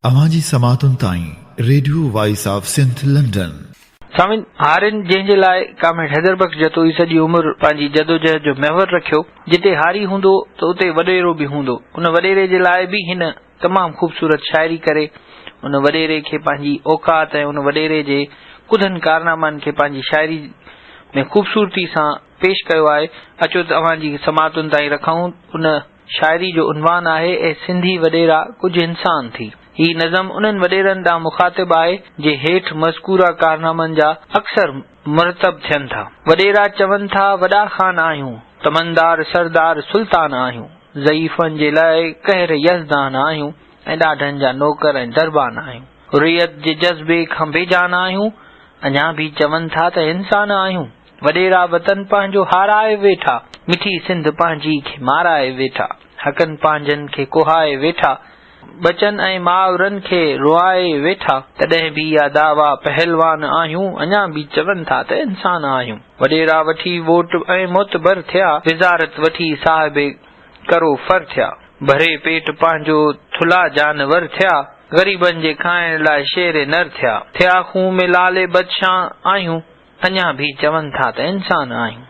اوهان جي سماعتن تائين radio voice of Sindh London. سامعين! هارين جنهن جي لاء ڪامريڊ حيدر بخش جتوئي سڄي عمر پنهنجي جدوجهد جو محور رکيو، جتي هاري هوندو ته اتي وڏيرو به هوندو، ان وڏيري جي لاء به هن تمام خوبصورت شاعري ڪري ان وڏيري کي پنهنجي اوقات ۽ ان وڏيري جي ڪڌن ڪارنامن کي پنهنجي شاعري ۾ خوبصورتي سان پيش ڪيو آهي. اچو ته اوهان جي سماعتن تائين رکون ان شاعري جو عنوان آهي اي سنڌي وڏيرا ڪجهه انسان ٿي. هي نظم انهن وڏيرن ڏانهن مخاطب آهي جي هيٺ مذڪوره ڪارنامن جا اڪثر مرتب ٿين ٿا. وڏيرا چون ٿا وڏا خان آهيون، تمندار سردار سلطان آهيون، ضعيفن جي لاء قهر يزدان آهيون ۽ ڏاڍن جا نوڪر ۽ دربان آهيون. حريت جي جذبي کان بيجان آهيون، اڃا به چون ٿا ته انسان آهيون. وڏيرا وطن پنهنجو هارائي ويٺا، مٺي سنڌ پنهنجي کي مارائي ويٺا، حقن پنهنجن کي ڪهائي ويٺا، ٻچن ۽ مائرن کي روئائي ويٺا، تڏهن به اها دعويٰ پهلوان آهيون، اڃا به چون ٿا ته انسان آهيون. وڏيرا وٺي ووٽ ۽ معتبر ٿيا، وزارت وٺي صاحب ڪرو فر ٿيا، ڀري پيٽ پنهنجو ٿلها جانور ٿيا، غريبن جي کائڻ لاء شير نر ٿيا، ٿيا خون ۾ لال بدشان آهيون، اڃا به چون ٿا ته انسان آهيون.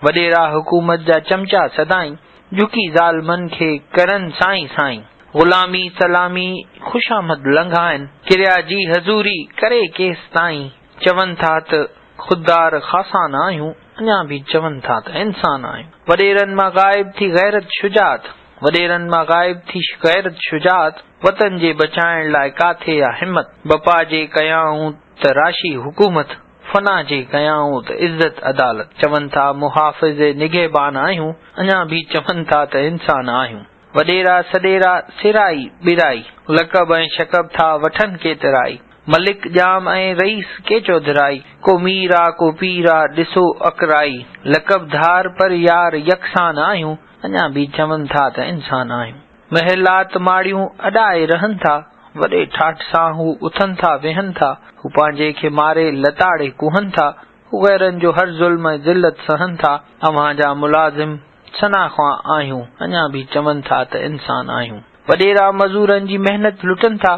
وڏيرا حڪومت جا چمچا سدائين، جهڪي ظالمن کي ڪرن سائين سائين. غلامي سلامي خوشامد لنگهائن، ڪريا جي حضوري ڪري ڪيستائين. چون ٿا ته خوددار خاصان آهيون، اڃا به چون ٿا ته انسان آهيون. وڏيرن مان غائب ٿي غيرت شجاعت، وڏيرن مان غائب ٿي غيرت شجاعت، وطن جي بچائڻ لاء ڪاٿي آ همت. بپا جي ڪيائون ته راشي حڪومت، فنا جي ڪيائون ته عزت عدالت. چون ٿا محافظ نگهبان آهيون، اڃا به چون ٿا ته انسان آهيون. وڏيرا سڏيرا سرائي ٻرائي، لقب ۽ شقب ٿا وٺن ڪيترائي. ملڪ ڄام ۽ رئيس ڪي چوڌرائي، ڪو مير آ ڪو پير آ ڏسو اڪرائي. لقب ڌار پر يار يڪسان آهيون، اڃا به چون ٿا ته انسان آهيون. محلات ماڙيون اڏائي رهن ٿا، وڏي ٺاٺ سان هو اٿن ٿا ويهن ٿا، هو پنهنجي کي ماري لتاڙي ڪوهن ٿا، هو غيرن جو هر ظلم ۽ ذلت سهن ٿا، اوهان جا ملازم ثنا خوان آهيون، اڃا به چون ٿا ته انسان آهيون. وڏيرا مزورن جي محنت لٽن ٿا،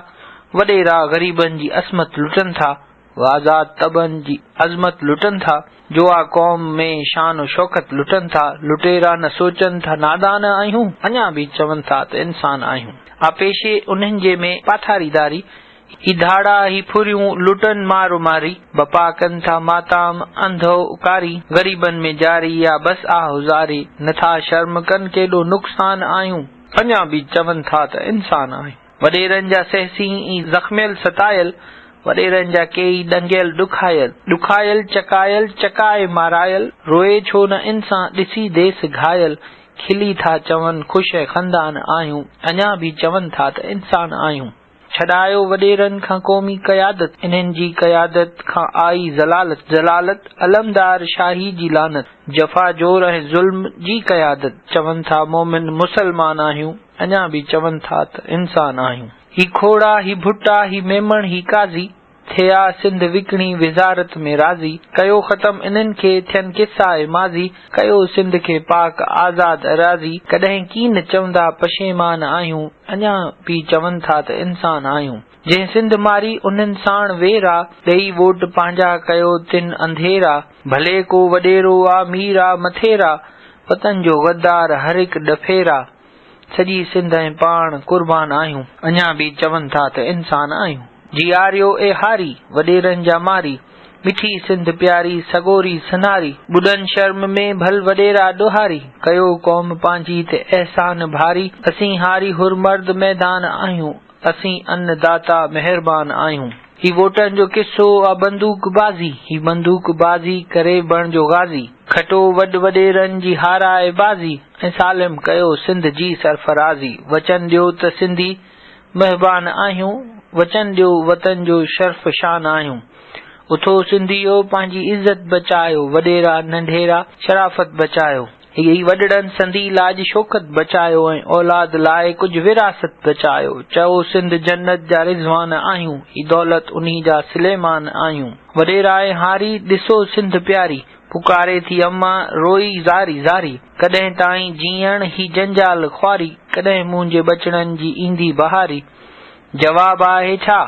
وڏيرا غريبن جي عصمت لٽن ٿا، هو آزاد طبعن جي عظمت لٽن ٿا، جو آ قوم ۾ شان و شوڪت لٽن ٿا، لٽيرا نه سوچن ٿا نادان آهيون، اڃا به چون ٿا ته انسان آهيون. آ پيشي انهن جي ۾ پاٿاريداري، هي ڌاڙا هي ڦريون لٽن مار ماري، بپا ڪن ٿا ماتام انڌو ڪاري، غريبن ۾ جاري آ بس آ هزاري، نه ٿا شرم ڪن ڪيڏو نقصان آهيون، اڃا به چون ٿا ته انسان آهيون. وڏيرن جا سهسين ئي زخميل ستايل، وڏيرن جا ڪيئي ڏنگيل ڏکايل، ڏکايل چڪايل چڪائي مارايل، روئي ڇو نه انسان ڏسي ديس گهايل، کلي ٿا چون خوش ۽ خندان آهيون، اڃا به چون ٿا ته انسان آهيون. ڇڏايو وڏيرن کان قومي قيادت، انهن جي قيادت کان آئي ذلالت، ذلالت علمدار شاهي جي لعنت، جفا جور ۽ ظلم جي قيادت، چون ٿا مومن مسلمان آهيون، اڃا به چون ٿا ته انسان آهيون. هي کوڙا، هي ڀٽا، هي ميمڻ، هي قاضي، ٿيا سنڌ وڪڻي وزارت ۾ راضي، ڪيو ختم انهن کي ٿين قصائي ماضي، ڪيو سنڌ کي پاڪ آزاد اراضي، ڪڏهن ڪين چوندا پشيمان آهيون، اڃا به چون ٿا ته انسان آهيون. جنهن سنڌ ماري انهن ساڻ وير آ، ڏئي ووٽ پنهنجا ڪيو تن انڌير آ، ڀلي ڪو وڏيرو آ مير آ مٿير آ، وطن جو غدار هر هڪ ڏڦير آ، سڄي سنڌ ۽ پاڻ قربان آهيون، اڃا به چون ٿا ته انسان آهيون. جياريو اي هاري، وڏيرن جا ماري، مٺي سنڌ پياري، سڳوري سنهاري، ٻڏن شرم ۾ ڀل وڏيرا ڏوهاري، ڪيو قوم پنهنجي تي احسان ڀاري، اسين هاري حر مرد ميدان آهيون، اسين ان داتا مهربان آهيون. هي ووٽن جو قصو آ بندوق بازي، هي بندوق بازي ڪري بڻجو غازي. کٽو وڏ وڏيرن جي هارائي بازي ۽ سالم ڪيو سنڌ جي سرفرازي. وچن ڏيو ته سنڌي مهبان آهيون، وچن ڏيو وطن جو شرف شان آهيون. اٿو سنڌيو پنهنجي عزت بچايو، وڏيرا ننڍيرا شرافت بچايو. هي وڏڙن سندي لاڄ شوڪت بچايو ۽ اولاد لاء ڪجهه وراثت بچايو. چئو سنڌ جنت جا رضوان آهيون، هي دولت انهي جا سليمان آهيون. وڏيرا ۽ هاري ڏسو سنڌ پياري، پڪاري ٿي امان روئي زاري زاري. ڪڏهن تائين جيئڻ هي جنجال خواري، ڪڏهن منهنجي ٻچڙن جي ايندي بهاري. جواب آهي ڇا؟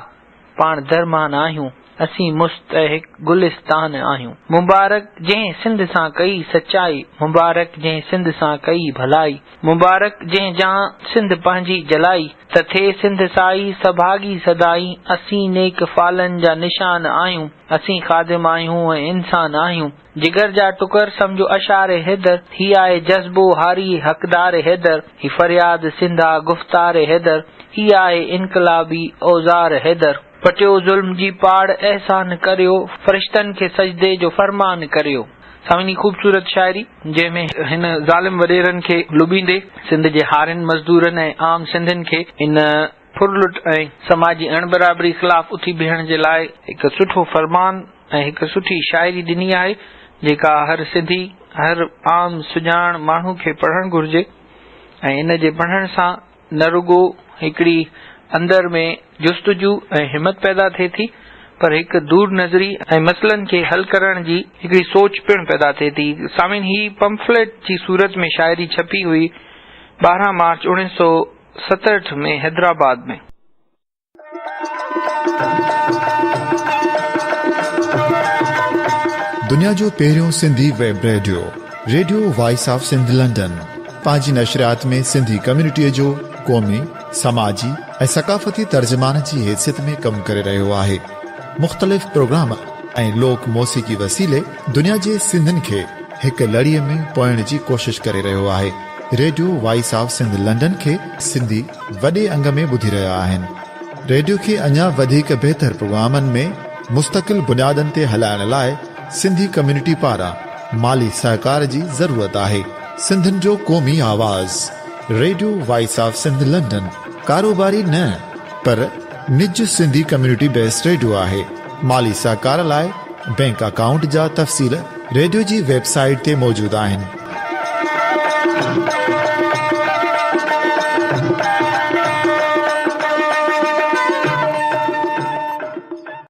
پاڻ درمان آهيون، اسين مستحق گلستان آهيون. مبارڪ جنهن سنڌ سان ڪئي سچائي، مبارڪ جنهن سنڌ سان ڪئي ڀلائي، مبارڪ جنهن جان سنڌ پنهنجي جلائي، ته ٿئي سنڌ سائي سڀاڳي سدائين، اسين نيڪ فالن جا نشان آهيون، اسين خادم آهيون ۽ انسان آهيون. جگر جا ٽڪر سمجهو اشعار حيدر، هي آهي جذبو هاري حقدار حيدر، هي فرياد سنڌ آ گفتار حيدر، هي آهي انقلابي اوزار حيدر. پٽيو ظلم جي پاڙ احسان ڪريو، فرشتن کي سجدي جو فرمان ڪريو. سامعين هي خوبصورت شاعري جنهن ۾ هن ظالم وڏيرن کي لٻيندي سنڌ جي هارين مزدورن ۽ عام سنڌين کي ان ڦرلٽ ۽ سماجي اڻبرابري خلاف اٿي بيهڻ جي لاء هڪ سٺو فرمان ۽ هڪ سٺي شاعري ڏني آهي جيڪا هر سنڌي هر عام سڄاڻ ماڻهو کي پڙهڻ گهرجي ۽ ان جي پڙهڻ سان نه رڳو هڪڙي اندر ۾ جستجو ۽ همت پيدا ٿئي ٿي پر هڪ دور نظري ۽ مسئلن کي حل ڪرڻ جي هڪڙي سوچ پڻ پيدا ٿئي ٿي. سامعين هي پمفليٽ جي صورت ۾ شاعري ڇپي هئي 12 مارچ 1967 ۾ حيدرآباد ۾. دنيا جو پهريون Sindhi web radio, radio voice of Sindh London, پنهنجي نشريات ۾ سنڌي ڪميونٽيء جو قومي، سماجي ۽ ثقافتي ترجمان جي حيثيت ۾ ڪم ڪري رهيو آهي. مختلف پروگرام ۽ لوڪ موسيقي وسيلي دنيا جي سنڌين کي هڪ لڙيء ۾ پوئڻ جي ڪوشش ڪري رهيو آهي. Radio voice of Sindh London کي سنڌي وڏي انگ ۾ ٻڌي رهيا آهن. ريڊيو کي اڃا وڌيڪ بهتر پروگرامن ۾ مستقل بنيادن تي هلائڻ لاء سنڌي ڪميونٽي پاران مالي سهڪار جي ضرورت آهي. سنڌين جو قومي آواز radio voice of Sindh London ڪاروباري نه پر نج سنڌي ڪميونٽي بيسڊ ريڊيو آهي. مالي سهڪار لاء بينڪ اڪائونٽ جا تفصيل ريڊيو جي ويب سائيٽ تي موجود آهن.